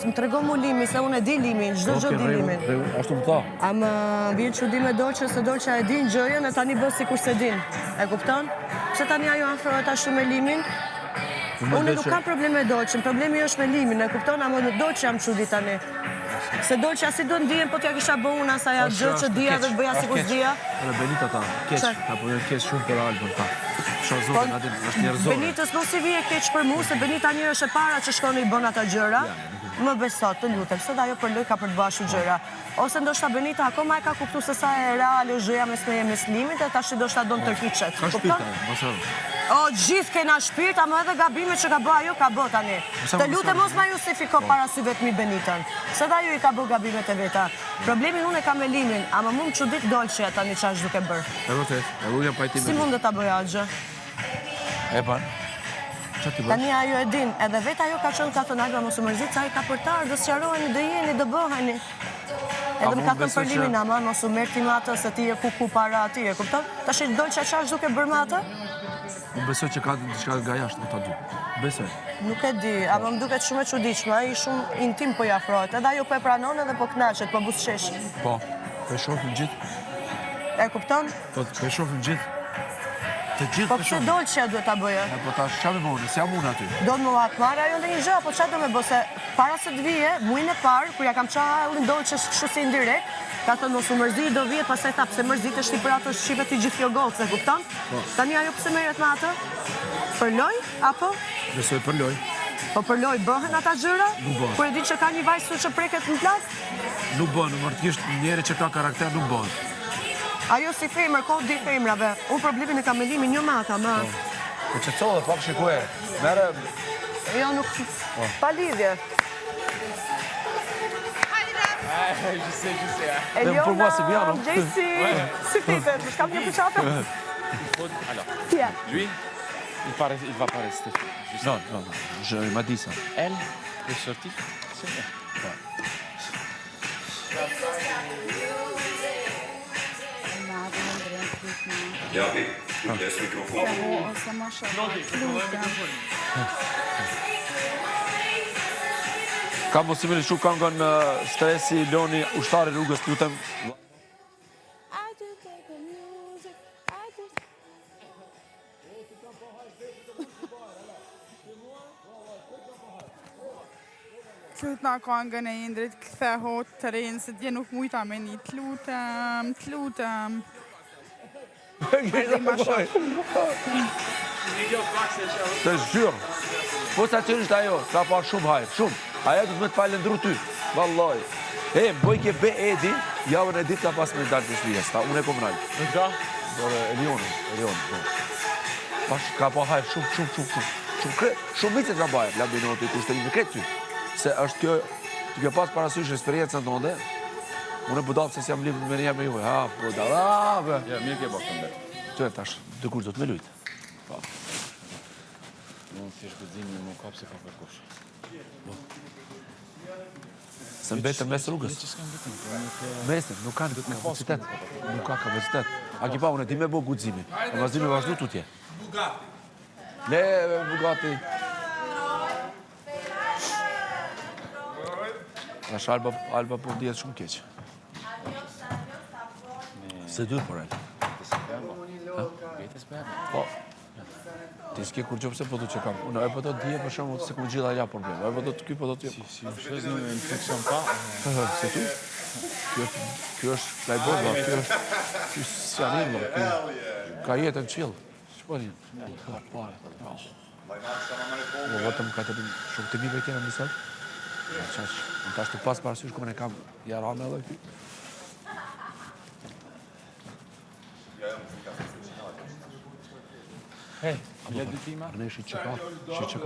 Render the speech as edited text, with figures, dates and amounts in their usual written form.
mos më trego mu Limin, se unë e di Limin, çdo gjë di Limin. Ashtu më tha. Ama vjen çudi me Dolçen, se Dolça e din gjëjën e tani bën sikur s'e din. E kupton? Pse tani ajo afrohet ashtu me Limin? Unë nuk kam problem me Dolçen, problemi është me Limin, e kupton? Ama në Dolçe jam çudi tani. Se Dolçja si do ndihem po t'ja kisha bë unë asaj atë gjë që dija dhe të bëja sikur s'dija? Edhe Benita tha, keq, ta po keq shumë për Albën, tha. Sha Po, zotin, atë është njerëzore. Benitës mos i vije keq për mu, se Benita një është e para që shkon i bën ata gjëra. Më beso, të lutem, se dhe ajo për lojë ka për të bërë ashtu gjëra. Ose ndoshta Benita akoma e ka kuptu se sa e reale është gjëja mes meje mes Limit e tash ndoshta don tërhiqet. Ka shpirt Kupton? ajo, mos harro. O, gjithë kena shpirt, ama edhe gabime që ka bë ajo ka bë tani. Mos Të lutem mos ma justifiko para syve të mi Benitën. Se dhe ajo i ka bë gabimet e veta. Problemin unë e kam me Limin, ama mu më çudit Dolçja tani çfarë është duke bërë. E vërtet, edhe unë jam pajtim Si me ty. mundet ta bëja atë gjë? E ban. Qa ti bësh? Tani ajo e din, edhe vetë ajo ka qenë ka thënë Alba mos u mërzit se ai ka për të ardhur, do sqaroheni, do jeni, do bëheni. Edhe më ka thënë për Limin, ama mos u merr ti me atë se ti je kuku para atij, e kupton? Tash Dolçja çfarë është duke bërë me atë? Unë besoj që ka diçka nga jashtë ata dy. Besoj. Nuk e di, ama më duket shumë e çuditshme, ai shumë intim po i afrohet. Edhe ajo po e pranon edhe po kënaqet, po buzëqesh. Po, po e shohim gjithë. E kupton? Po, po e shohim gjithë. Të gjithë Po po pse shohim. Dolçja duhet ta bëjë? E, Po tash çfarë më bëni? Si jam unë aty? Do të më hakmarrë ajo ndonjë gjë, apo çfarë do me bë se para se të vije, mujin e parë, kur ja kam qa hallin Dolçes kështu si indirekt, ka thënë mos u mërzit, do vije, pastaj tha pse mërzitesh ti për atë shqipe ti gjithë kjo gocë, e kupton? Po. Tani ajo pse merret me atë? Për lojë apo? Besoj për lojë. Po për lojë bëhen ata gjëra? Nuk bëhen. Kur e din që ka një vajzë që preket në plazh? Nuk bëhen, normalisht njeri që ka karakter nuk bëhen. Ajo si femër, ko di femrave. Unë problemin e kam me Limin, jo me ata, me atë. Po qetëso dhe pak shikoj. Merre Jo, nuk... Pa lidhje. Ne për mua si bjano. Jaycee, si flitet, më shkam një përqafe? Alors, Tje. lui, il, va, il va pas rester. Juste. Non, non, non, je il m'a dit ça. Elle est sortie, c'est bien. Japi, kujdes mikrofon. Ose ma shumë, lutem. Ka mos i më lëshu këngën uh, stresi, Loni, ushtari rrugës, lutem. I just take the music, I just... T'lutna kangën e Indrit, kthehu të rinë, se dje nuk mujta me një, t'lutem, t'lutem. Të zhyrë. Po sa që është ajo, ka pa shumë hajr, shumë. Ajo do të më të falendru ty. Vallaj. E, bojke be Edi, javën e ditë ka pas me dalë të shtëpisë. Ta unë e kom nal. Nga? Dore Elioni, Elioni. Po. Pash ka pa hajr shumë, shumë, shumë, shumë. Shumë kre, shumë vitet ka bajë, Labinoti, kushterimi, kretë ty. Se është kjo, të kjo pas parasysh eksperiencën tënde, unë e budall se s'jam lidhur me një me juve. Ha, budall, ha, be. Ja, mirë ke bërë këtë. Ty tash, dikush do të më lujt. Po. Unë thjesht guximi mu kap se pa kërkush. Se mbetën mes rrugës. Që s'kam vetëm, po nuk e... Mesin, nuk kanë kapacitet. Nuk ka kapacitet. A ki pa, unë e di me bo guximin. E mas di me vazhdu tutje. Bugatti. Le, Bugatti. Tash Alba, Alba po ndihet shumë keq. Se duhet por Alba. Vete s'pe Po. Ti s'ke kur gjë pse po du që kam. Unë e po do të dije për shembull se ku gjitha ja problem. E po do të ky po do të Si, si, është në infeksion pa. Se ty? Ky është ky është playboy, valla, ky është ky s'janë valla, ky ka jetën chill. Ç'po një? Ka pare. Oh. Po vetëm ka të shumë të mi kena misal. Ja çash, unë tash të pas parasysh ku e kam jaran edhe ky. Hej, le dy tima. Arneshi që ka, që që ka.